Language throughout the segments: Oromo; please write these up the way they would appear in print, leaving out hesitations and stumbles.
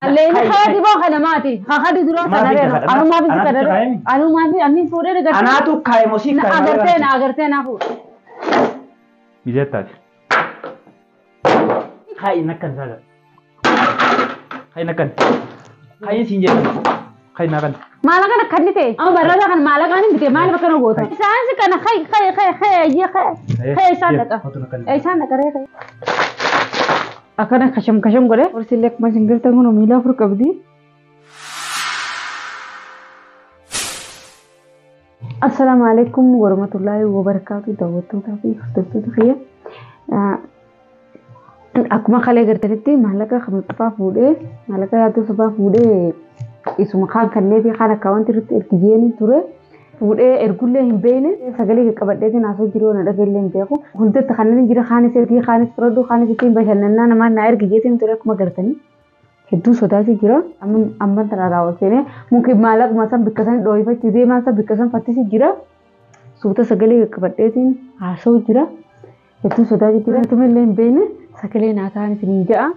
Alleeni haati boo kana maati. Kakadu dura kana reera. Anumaa fi kana reera. Anumaa fi anni fuudhee agartee. Anaatu kaa'e mosii kaa'e. Agartee na agartee na fuudhe. Mijettaati. Kaa'i nakkan saaga. Kaa'i nakkan. Kaa'i siin jedhama. Kaa'i nakkan. Maallaqa nakkanni ta'e. Amma barraada kan maallaqaan hin bite maal bakka nu goota. Isaan kana khay khay khay khay ayyee khay khay isaan dhaqa. Isaan dhaqa ree khay. Akkana kasham kasham godhe. Horsiillee akkuma isin gartan kun miila afur qabdi. Assalaamu alaikum warahmatullaahi wabarakaatu daawwattootaa fi hordoftoota kiyya. Akkuma kalee gartanitti maallaqa kan fuudhee maallaqa yaaddoo sabaa fuudhee isuma kaan kannee fi kaan akkaawwanti irratti ergijeenii ture. Fuudhee ergullee hin beekne sagalee qaqqabadheetiin haasoo jiru na dhageellee hin beeku. Hundatti kanneen jira kaanis ergii kaanis fudhadhu kaanis ittiin bashannanaa namaan na ergijeetiin ture akkuma gartanii. Hedduu sodaachuu jira. Amma tana raawwatee muki maallaquma san bikka san dhooyifachuu deemaa san bikka san fattisi jira. Suuta sagalee qaqqabadheetiin haasoo jira. Hedduu sodaachuu jira. Tumillee hin beekne sagalee naa ta'an isiniin ja'a.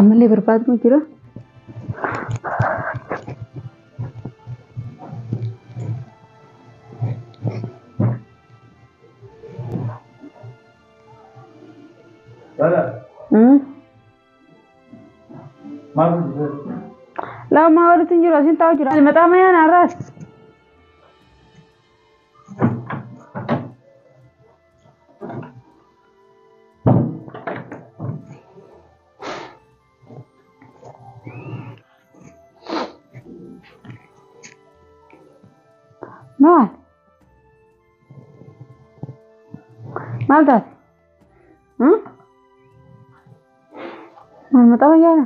Ammallee barbaadnu jira. Lama walitti hin jiru asiin taa'u jira. Maxaa mayaan har'aas. Maal? Maal taate? Maal maxaa wayyaana?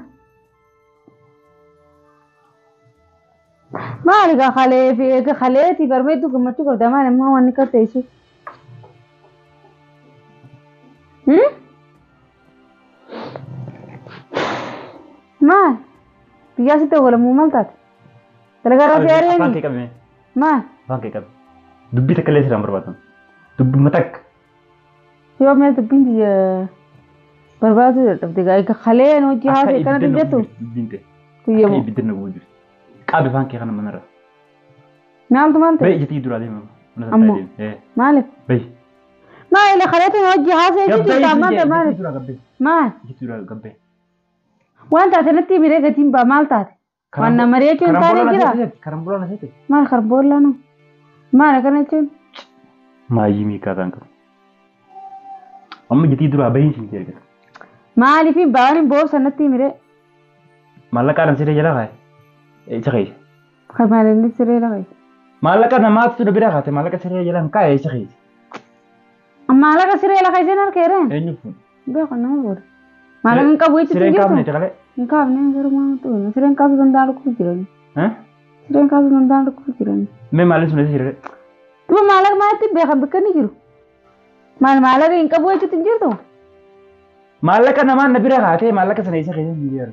Maal egaa kalee fi egaa kaleeti barmeetu gammachuu qabda maal ammaa waan akka teessu. Maal? Biyyaa sitti ogolamuu maal taate? Dalagaa irraa si Afaan ari'anii? kee qabime. Maal? Afaan kee qabe. Dubbii takka illee sirraan barbaadamu. Dubbuma takka. Yoo mee dubbiin biyya barbaaduu dadhabde egaa egaa kaleen hojii haasee kanatti hin jettu? Dubbiin ta'e. Akka Guyyamoo. ibidda na gubuu jirti. Qabe afaan kee kana manarra. Maaltu maal ta'e? Bahi ijatti duraa deema. Mana sana Ammoo. taa'ee deema. Maaliif? Bahi. Maal kaleetiin hojii haasee jechuun maal ta'e maaliif? Ijatti duraa gabbee. Maal? Ijatti duraa gabbee. Waan taate natti miree gatiin ba'a maal taate? Waan nama mari'achuu hin taane jira. Karamboolaa na seete. Maal karboolaa nu? Maal akkana jechuun? Maayyii miikaa kan qabu. Amma ijatti duraa bahiin siin ergata. Maaliif hin ba'an hin bo'oofsan natti miree? Maallaqaan siree jala kaa'e. Isa keessa. Kan maal inni siree lafa? Maallaqa namaatu na bira kaate maallaqa siree jala hin kaa'e isa keessa. Maallaqa siree lafa isheen harka ereen? Eenyu fuudhe? Beeku nama fuudhe. Maallaqa hin qabu jechuun Sireen hin jirtu? kaafne caqalee. Hin kaafne garuu maaltu sireen kaasuu danda'an lukkuu jiran. Sireen kaasuu danda'an lukkuu jiran. Mee maaliin sun eessa siree? Duba maallaqa maalitti beekan bakka inni jiru? Maal maallaqa hin qabu jechuutti hin jirtu? Maallaqa namaan na bira kaatee maallaqa sana isa keessa hin jiru.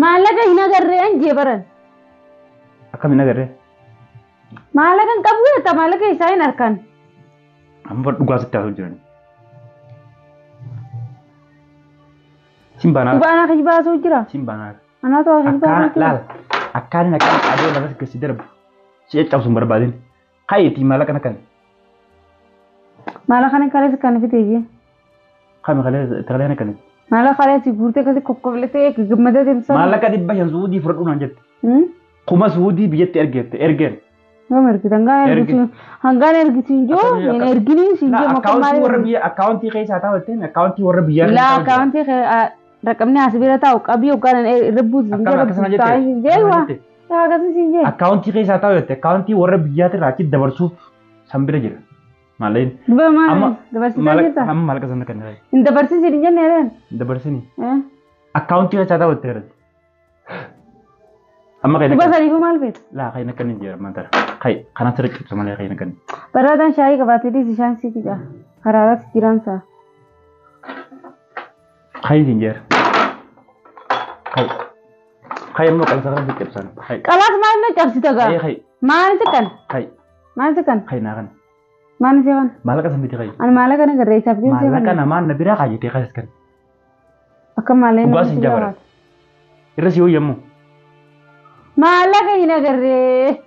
Maallaqa hin agarree an jee baran. Akkam hin agarree? Maallaqa hin qabu jetta maallaqa isaa hin harkan. Amma dhugaa sitti haasa'u jiran. Siin baanaa. Duba anaa kiji baasuu jira. Siin baanaa. Anaatu haa kiji baasuu Akkaan jira. laal. Akkaan akkaan adee lafa gasi darbu. Si caccabsu hin barbaadin. Kaayitii maallaqa na kan. Maallaqa kana kaleessa kan fite jee. Kami kalee kalee na kan. Maallaqa kaleessi guurtee akkasii kokkofilatee gammadee deemsa. Maallaqa 500 suudii fudhadhu naan jette. 1000 suudii biyyatti ergeette ergeen. Yoom ergite hangaan Ergi. ergisiin hangaan ergisiin joo Akkamii- hin erginiin siin Laa jee maqaa akkaawuntii warra maal biyya akkaawuntii keessaa taa'u jetteen akkaawuntii warra biyyaa laa keessa taa'u jira. akkaawuntii raqamni as bira taa'u qabii yookaan irra buusu hin Akkam akkasana jee jette? taa'ee hin jee Akkasana waa jette? akkasii siin jee. Akkaawuntii keessaa taa'u jette akkaawuntii warra biyyaatirraa achi dabarsuuf san bira jira. Maallaqni. Duba maal Amma dabarsiisaa maallaqa jirta? amma maallaqa sana kan irraa Hin dabarsiisin hin jenne reen. dabarsini. Akkaawuntii keessaa taa'u jette irratti. Amma kan Duba saniifuu maal feeta? laa kan akka inni jira mantara. Kai kana sirri cibsa malee kan akka inni. Barraadaan shaayii qabaatee dhiisi shaan siiti jaa. Karaarratti jiraan saa. Kai siin jira. Kai. Kai ammoo qalasa kana cibsan. Kai. Qalaas maal na cabsita gaa? Kai kai Maal si kan? kai Maal si kan? kai naa kana. Maal si kan? Maallaqa san biti kayi. Ani maallaqa na garree isaaf deemsee Maallaqa kan. Namaan na biraa kaayatee kaayas kan. Akka maallaqa Dhugaa sin jabara. Irra si hooyyamu. Maallaqa hin agarree.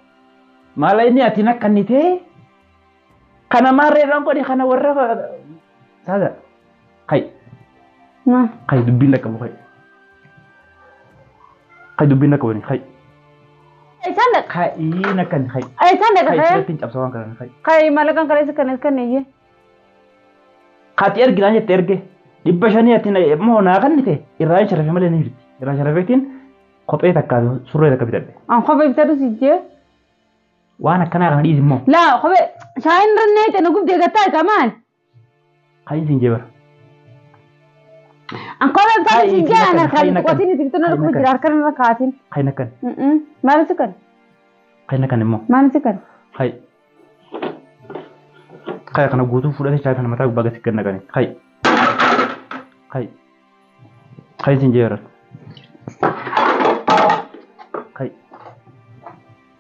Maala inni ati nakkannitee kana maarreedhaan godhe kana warra saada. Kayi. Maal? Kayi dubbiin dhaqqabu kayi. Kayi dubbiin dhaqqabu kayi. Isaan dhaqa. Kayi nakkanni kayi. Isaan dhaqa Kayi ka'ee. sirriitti hin cabsa waan kana kayi. Kayi maallaqaan kaleessa kan kan eeyyee. Kaati erginaan jette erge 500 ati moo naa kannite irraa hin sharafe malee ni jirti. Irraa sharafeetiin kophee takkaa fi surree takka bitadhe. An kophee bitadhu si jee. Waan akkanaa kana dhiisi immoo. Laa kophee shaayin rannee cina gubdee gattaa isa maal? Kayi siin jee bara. An kophee bitadhu si jee an harkaan Kayi nakkan. qotiin itti bittu na dhukkuma jira harkaan irra kaasin. Kayi nakkan. Maal si kan? Kayi nakkan immoo. Maal si kan? Kayi. Kayi kana guutuu fudhatee shaayii kana mataa gubbaa gadi gad naqani. Kayi. Kayi. Kayi siin jee bara. Kayi.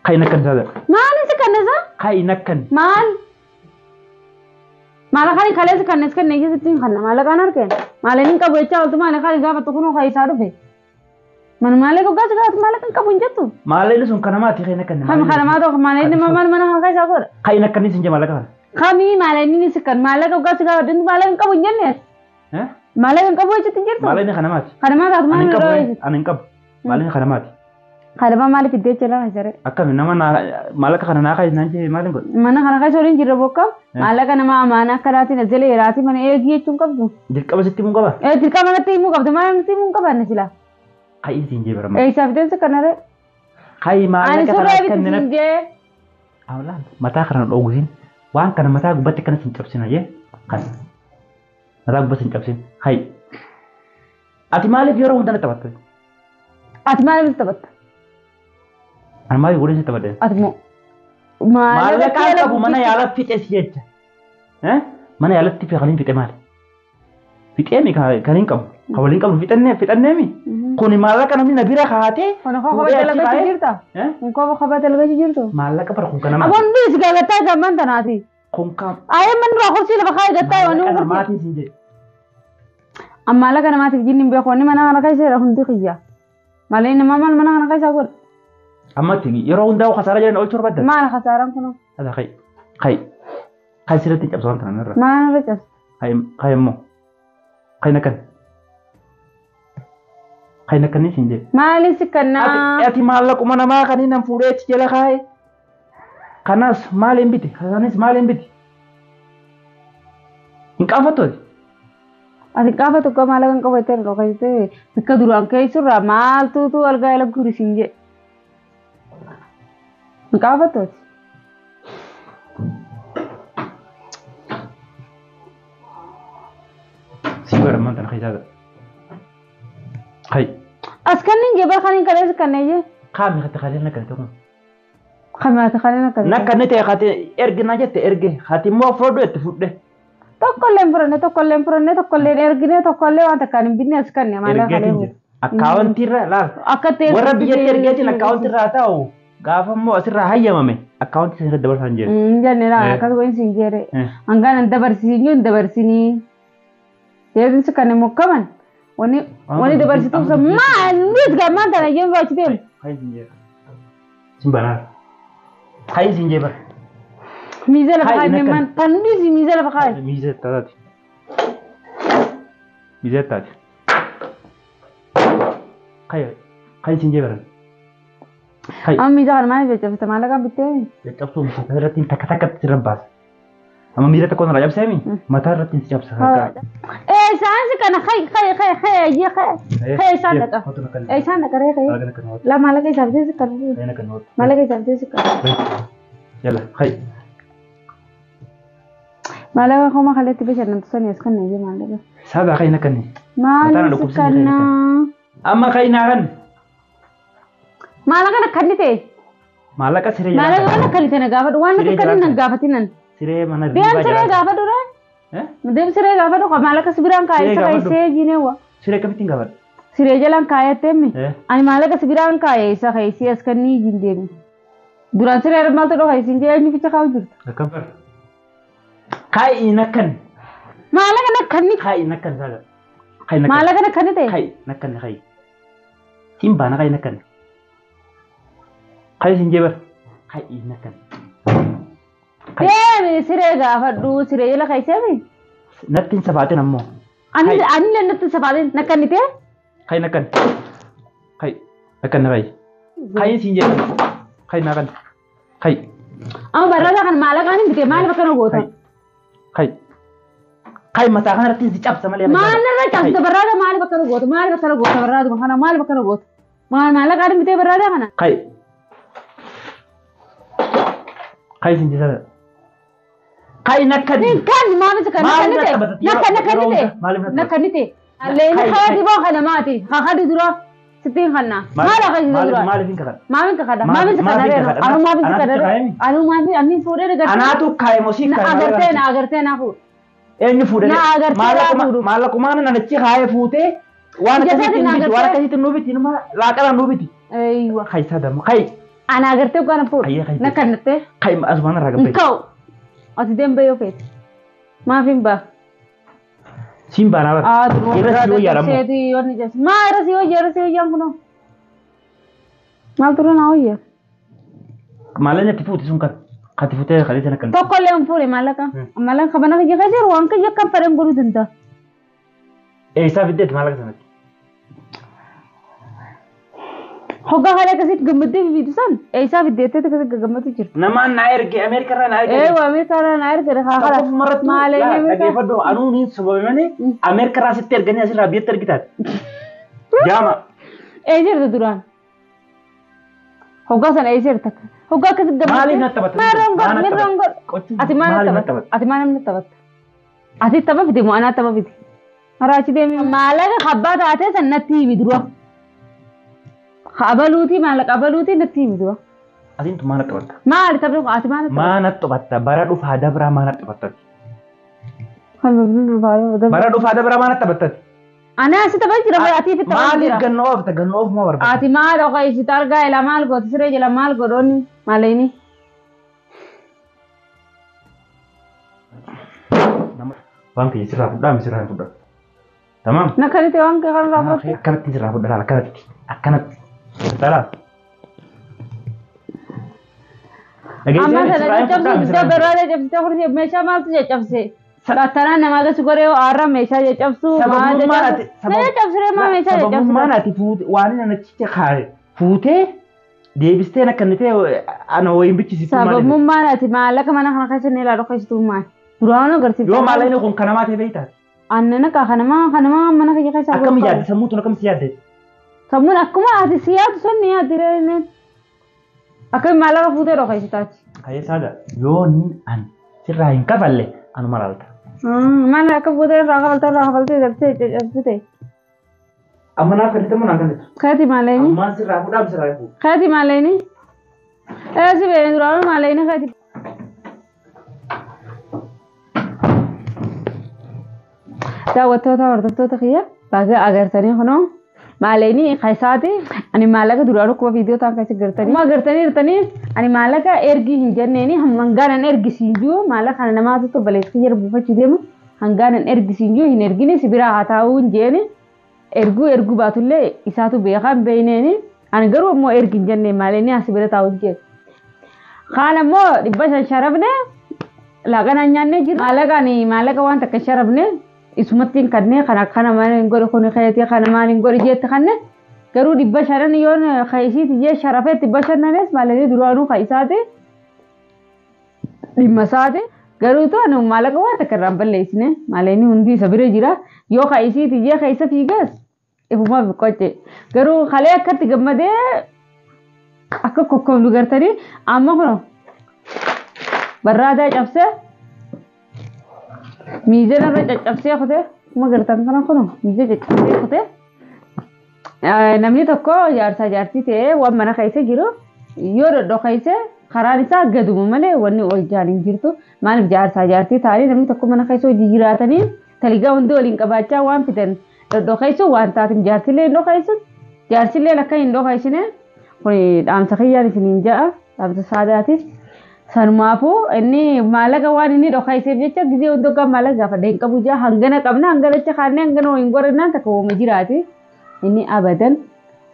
Kayi nakkan saada. Maal si kan isa? Kayi nakkan. Maal? Maallaqaan kaleessa kan as kan eeyyee sittiin kanna maallaqaan harkeen. Maallaqni hin qabu jechaa ooltu maallaqaan gaafa tokko kan isaa dhufe. Mana maallaqa gaafa gaafatu maallaqa hin qabu hin jettu. Maallaqni sun kanamaati kayi nakkan. Kam kanamaa tokko maallaqni maal mana kana keessaa godha. Kayi nakkan siin jee maallaqa kana. Kamii maallaqni si kan maallaqa gaafa gaafatu maallaqa hin qabu hin jenne. Maallaqa hin qabu jechuutti hin jirtu. Maallaqni kanamaati. Kanamaa taatu Ani hin maal qabu. irraa Ani hin qabu. Maallaqni kanamaati. Kanamaa maaliif iddoo jala kasare? Akkami nama maallaqa kana naa kayi naan jee maaliin godhe? Mana kana keessa waliin jirra bokka maallaqa nama amaanaa akkanaatiin as jala yeraatii mana eegii jechuun qabdu. Dirqama sitti himuu qaba? Dirqama natti himuu qabdu maal natti himuu hin qabaanne sila. Kayi siin jee bara. Eessaaf deemsa kanarra. Kayi Ani maallaqa kana surree akka bitti inni siin jee. Awlaan mataa kana dhoowwisin waan kana mataa gubbatti kana sin cabsina jee kan mataa gubbatti sin cabsin hayi. Ati maaliif yeroo hunda na taphatta? Ati maaliif taphatta? Ani maaliif godhee si taphadhe? Ati moo. Maallaqa qabu mana yaalaa fixe si jecha. Mana yaalatti kan hin fixe maali? Fixee mi kan hin qabu? Kan waliin qabu fixannee fixannee mi? Kuni maallaqa namni na bira kaa'atee. Kun kophee dalagachuu jirta? Kun kophee dalagachuu jirtu? Maallaqa bara kun kana maali? Aboon biis gagattaa gamman tanaati. Kun kam? Ayee man dura kursii lafa kaa'ee gattaa waan Maallaqa kursii. namaatiin siin jedhe. Amma maallaqa namaatiif jinni hin beeku wanni mana kana keessa jira hundi kiyya. Malee nama maal mana kana keessa godha? Ammatti yeroo hundaa'u kasaaraa jiran oolchuu barbaadda. Maal kasaaraan kunoo? Hada kayi. Kayi. Kayi sirriitti cabsa waan kana irra. Maal irra cabsa? Kayi kayi immoo. Kayi nakkan. Kayi nakkanni siin jedhe. Maali si kannaa? Ati maallaquma namaa kan inni fuudhee achi jala kaa'e. Kanas maaliin biti? Kanas maaliin biti? Hin qaanfattu ati? Ati gaafa tokko maallaqa hin qabu jettee dhokaysitee bikka duraan keessurraa maaltuutu algaa jala guri siin jedhe. Hin qaafattu ati? Si bara maal kana keessaa Kayi. As kanneen jee bara kanneen kaleessa kanneen jee. Qaamni katti kalee nakkan ta'u. Kamaati kanneen akka. Nakkanni ta'e hati ergina jette erge hati immoo fudhu itti fudhe. Tokkollee hin fudhanne tokkollee hin fudhanne tokkollee hin ergine tokkollee waan takkaan hin binne as kanne maallaqa Ergeetiin kalee. jira. Akkaawuntiirra laal. Akka ta'e. Warra biyyatti ergeetiin akkaawuntiirraa taa'u gaafa immoo asirraa hayyamame akkaawuntii sana irra dabarsaan jira. Hin jenne laa akkas wayin siin jedhe. Hangaan hin dabarsiin hin dabarsinii. Deebiinsi kan hin mokkaman. Wani wani dabarsituuf sun maal nuti gammaan tana iyyuu baachi deemu. Kayi siin jee. Siin banaa. Kayi siin jee bara. Miiza lafa Kayi kaa'e nakkan. meemmaan tan dhiisi miiza lafa kaa'e. Miiza taati. Miiza taati. Kayi kayi siin jee bara. Kayi. Amma miiza kana maaliif caccabsite maallaqaan bittee? Caccabsuu mataa irratti takka takkatti sirra baasa. Amma miira tokko irraa cabseemi mataa irratti si cabsa. Isaan si kana khay khay khay khay ayyee khay khay isaan dhaqa. Isaan dhaqa ree khay. La maallaqa isaaf deessi kan. Maallaqa isaaf deessi kan. Yalla khay. Maallaqa koma kaleetti bashannantu sani as kan iyyee maallaqa. Saba khay nakkanni. Maal si kana? Amma khay naaran. Maallaqa nakkanni ta'e. Maallaqa siree jala. Maallaqa nakkanni ta'e na gaafadhu waan nakkanni na gaafatinan. Siree mana Deem siree gaafadhu ree. Deem siree gaafadhu maallaqa si biraan kaa'e isa kaa'isee jineewwa. Siree akkamittiin gaafadhu? Siree jalaan kaa'attee mi? Ani maallaqa si biraan kaa'e isa kaa'isee as kannii hin deemi. Duraan siree maaltu dhoka isin jee eenyu ficha kaa'u jirtu? Akkam bara? Kaayi nakkan. Maallaqa nakkanni. Kaayi nakkan saaga. Kaayi nakkan. Maallaqa nakkanni ta'e. Kaayi nakkanni kaayi. Siin baana kaayi nakkanni. Kaayi siin jeebar. Kaayi nakkanni. Deemi siree gaafadhu siree jala keesseemi. Natti hin safaatin ammoo. Ani ani natti hin safaatin nakkanni ta'e. Kaayi nakkanni. Kaayi nakkanni kaayi. Kaayi siin jeebar. Kaayi nakkanni. Kaayi. Amma barraada kan maallaqaan hin bitee maaliif akkana goota? Kaayi. Kaayi mataa kanarratti si cabsa malee. Maal narra cabsa barraada maaliif akkana goota? Maaliif akkana goota barraaduma kana maaliif akkana goota? Maal maallaqaan hin bitee barraada kana? Kaayi. Kaayi siin jeebar. Kaayi nakkanni. Kan maaliif kan nakkanni ta'e? Nakkanni ta'e. Nakkanni ta'e. Alleeni haati boo kana maati. Haati dura. Sittiin kanna. Maal akka dura? Maaliif hin kakadha? Maaliif hin kakadha? Maaliif hin kakadha? Anu maaliif hin kakadha? Anu maaliif ani fuudhee agartee. Anaatu kaaye mosii kaaye. Agartee na agartee na fuudhe. Eenyu fuudhee? Na agartee na fuudhu. Maallaqumaan nanachi kaaye fuutee waan akkasiitti nu biti waan akkasiitti nu biti numa laaqaraan nu biti. Eeywa. Kaayi sadamu kaayi. Ana agartee kana fuudhe. Na kannattee. Kaayi asumaan irraa gabbee. Ka'u. Ati deemee yoo feete. Maaf hin baa? Siin baanaa bara. Irra si wayyaa lammoo. Maa irra si wayyaa irra si wayyaan kunoo. Maal tura naa wayyaa? Maallaqni ati fuute sun kan ati fuutee kalee sana kan. Tokkollee hin fuune maallaqa. Maallaqa qabana kiyya keessa jiru waan kiyya kan fedhan godhuu danda'a. Eessaa fiddeeti maallaqa sanatti? Hoggaa haala akkasitti gammaddee fiitu san eessaa fiddeettee akkasitti gammadu jirtu. Namaan naa erge Ameerikarraa naa erge. Eewa Ameerikarraa naa erge haa hala. Tokkof marattu dhaggeeffadhu anuu niin sobame malee Ameerikarraa sitti erganii asirraa biyyatti ergitaati. Jaama. Ee jirtu duraan. Hoggaa sana ee jirta. Hoggaa akkasitti gammaddee. Maaliif natti taphatta? Maarroon godhu mirroon godhu. Ati maal natti taphatta? Ati maal natti taphatta? Ati tapha fide moo anaa tapha fide? Maraachi deemee maallaqa kabbaa taatee san natti himi dura. Abaluutii maallaqa abaluutii natti himi dura. Atiin tu maal natti taphatta? Maali taphni ati maal natti taphatta? Maal natti taphatta? Bara dhufaa dabraa maal natti taphatta? Bara dhufaa dabraa maal natti taphatta? Ana asi taphaa jira ati fi taphaa jira. Maaliif gannoo oofta gannoo oofuma barbaada? Ati maal ofa ishii argaa ila maal gooti siree jala maal godhoonni maaleeni? Waan kiyya sirraa fudhaa mi sirraa hin fudhatu. Tamaam? Nakkanatti waan kiyya kanarraa fudhatu. Akkanatti sirraa fudhaa akkanatti akkanatti. Tala. Amma sana caccabsite barbaada caccabsite kunis meeshaa maaltu caccabse? Battanaan namaa gasi godhee aarra meeshaa caccabsu maal caccabsu? Meeshaa caccabsiree maa meeshaa caccabsu? Sababummaan ati waan inni achitti kaaye fuutee deebistee akkannitee ana wayiin bichisiiftu maal? Sababummaan ati maallaqa mana kana keessa inni ilaalu keessattuu maal? Duraan agarsiiftu. Yoo maallaqni kun kanamaa ta'e beektaa? Annana kaa kanamaa kanamaa mana kiyya keessa. Akkam yaadde sammuu tun akkam si yaadde? Sammuun akkuma ati si yaaddu sun ni yaaddi reeneen. Akkami maallaqa fuutee dhokkeessi taati. Kayyee saaga yoo niin an sirraa hin kafalle anuma laalta. Maal akka fuutee irraa kafaltee irraa kafaltee dabsee caccabsite. Amma naaf kennite moo naan kennitu? Kati maallaqni. Ammaan sirraa fuudhaa sirraa hin fuudhu. Kati maallaqni. Ee si beeyin duraan maallaqni kati. Daawwattoota hordoftoota kiyya baga agartanii kunoo maallaqni keessaati ani maallaqa duraan akkuma viidiyoo ta'an keessa gartanii akkuma agartanii jirtanii ani maallaqa ergii hin jenneeni hangaanan ergisiin jiru maallaqa kana namaatu obboleessa kiyya buufachuu deemu hangaanan ergisiin jiru hin ergini si biraa haa taa'uu hin jeeni erguu erguu baatullee isaatu beekaa hin beeyneeni ani garuu ammoo ergi hin jenneen maallaqni asi bira taa'uu hin jeeni. Kaan ammoo 500 sharafne laaqana nyaannee jiru maallaqa ani maallaqa waan takka sharafne isumatti hin kannee kana kana maal hin godhe kun keetii kana maal hin godhe jette kanne garuu 500 yoon keesiiti jee sharafee 500 maallaqni duraanuu keessaati dhimma isaati garuu ta'an maallaqa waan takka irraan balleessine maallaqni hundi isa bira jira yoo keesiiti jee keessa fiigas ifuma qoche garuu kalee akkatti gammadee akka kokkoomnu gartanii amma kun barraadaa cabsee miizee irra caccabsee kutee kuma gartan kana kun miizee caccabsee kutee namni tokko jaarsaa jaartii ta'ee waan mana keessa jiru yoo dhodhokeesse karaan isaa gaduma malee wanni ol jaan hin jirtu maaliif jaarsaa jaartii ta'anii namni tokko mana keessa hojii jiraatanii taligaa hundi waliin qabaachaa waan fidan dhodhokeessu waan taatiin jaartillee hin dhokeessu jaarsillee akka hin dhokeessine kun dhaamsa kiyyaan isiniin ja'a dhaamsa saadaati. Sanumaafuu inni maallaqa waan inni dhokaiseef jecha gizee hunda maallaqa gaafadha hin qabu jaa hangana qabna hangana achi kaannee hangana hin godhannaan takka wooma jiraati. Inni abadan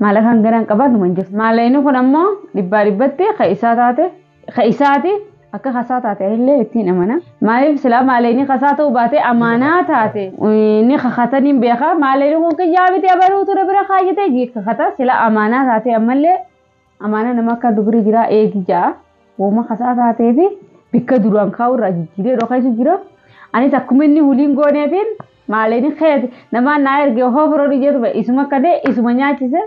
maallaqa hangana hin qabaatu man jiru. Maallaqni kun ammoo dhibbaa dhibbatti ka isaa taate ka isaati akka kasaa taate illee ittiin amana. Maaliif silaa maallaqni kasaa ta'uu baate amaanaa taate inni kakataniin beeka maallaqni kun kiyyaa miti abaluu ture bira kaayyatee jii kakata silaa amaanaa taate ammallee amaanaa nama akka dubri jiraa eegi jaa. Wooma kasaa taatee fi bikka duraan kaa'u irraa jijjiiree dhokaisu jira. Anis akkuma inni huliin gooneefiin maallaqni keeti namaan naa erge hoo firoo dhiyeetu isuma akka isuma nyaachise.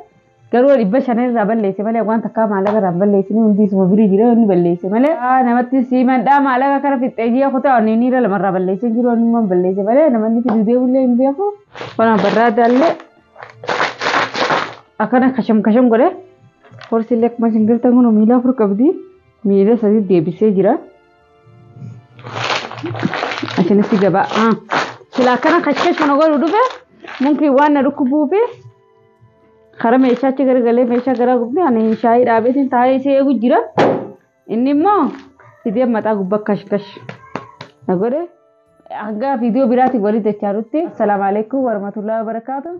Garuu 500 irraa balleesse malee waan takkaa maallaqa irraa balleessine hundi isuma birii jira inni balleesse malee. Namatti siimadhaa maallaqa kana fixxee ji'a kutaa onni inni irra lamarraa balleessee jiru onni immoo balleesse malee namni fiduu deemullee hin beeku. Kana barraadaallee akkana kasham kasham godhe horsiillee akkuma isin gartan kun miila 4 qabdi miila 3 deebisee jira. Asinitti gabaa. Sila akkana kashkash kana godhu dhufe mumkin waan na dhukkubuufi karaa meeshaachi garagalee meeshaa garaa gubni ani shaayii dhaabeetiin taa'ee isee eegu jira. Inni immoo fidee mataa gubbaa kashkash na godhe. Hanga viidiyoo biraatiin walitti dachaanutti. Assalaamu alaikum warahmatullahi wabarakaatuh.